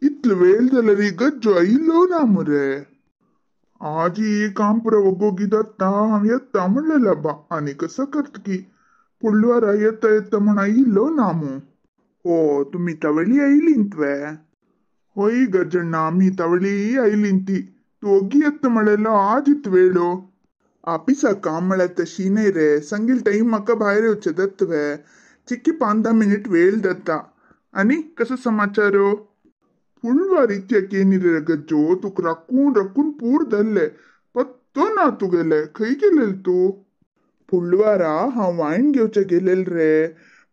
इतलो वेळ जाल्यार गज्जो आयिल्लो ना मुरे. आजी काम पुरो वोगोगी जाता हांव येता म्हणलें बा आनी कसो करता की फुडल्या येता येता म्हण आयिल्लो ना मू. हो तुमी तवळी आयलींत वे? होय गजण्णा आमी तवळी आयलीं ती. तूं ओगी येता म्हणलेलो आज इत वेळो. ऑफिसाक काम म्हळ्यार तशी न्हय रे, संगील टायम म्हाका भायर येवचें जाता चिक्की 5-10 मिनीट वेळ जाता. आनी कसो समाचारो? फुडवार इत्याक येनी रे गज्जो, तुका राखून राखून पूर धरले पत्तो ना तुगेले. खंय गेलेल तूं? फुडवारा हांव वायन घेवचे गेलेल रे.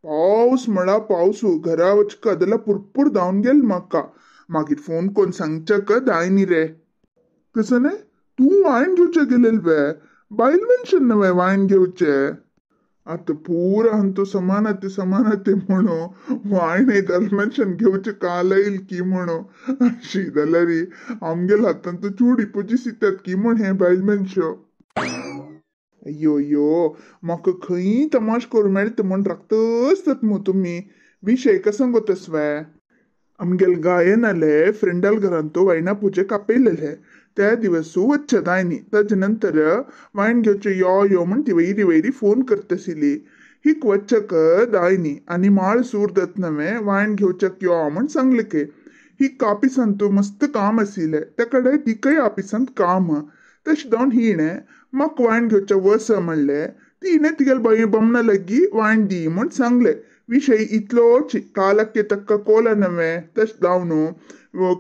पावस म्हळा पावसू घरा वचका जाल्यार पुरपूर धांवन गेल म्हाका. मागीर फोन कोण सांगच्याक दायनी रे. कसं न्हय तूं वायन घेवचे गेलेल वे? बायल मनशान न्हय वायन घेवचे. आतां पुरा हांतू समानाते समानाते म्हणून वायन दाल मनशान घेवचे काल येईल की म्हणून अशी जाल्यार आमगेल्या हातान तूं चुडी पुजिसितात की म्हण हे बायल मनशो. अय्यो अय्यो म्हाका खंय तमाश करूं मेळटा म्हण राखतच मू तुमी. विशय कसो गोतस वे? आमगेल गायनाले फ्रेंडाल घरांत तो वायना पुजेक आपयलेले त्या दिवसू वच्चे दायनी. ताजे नंतर वायन घेवचे यो यो म्हण ती वयरी वयरी फोन करतशिली. हिक वच्चक दायनी आनी माळ सूर दत नवे वायन घेवच्याक यो म्हण सांगले के. हिक ऑफिसांत तूं मस्त काम आशिल्लें त्या कडेन तिकय ऑफिसांत काम. तशें जावन हिणें म्हाका वायन घेवचें वस म्हणलें. तिणें तिगेले बाय बामणा लागीं वायन दी म्हण सांगलें. विशय इतलोच कालक तक्का कोला नवे तशें जावन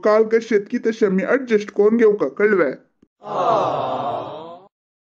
काल कशें की तशें आमी एडजस्ट करून घेवका कळवे.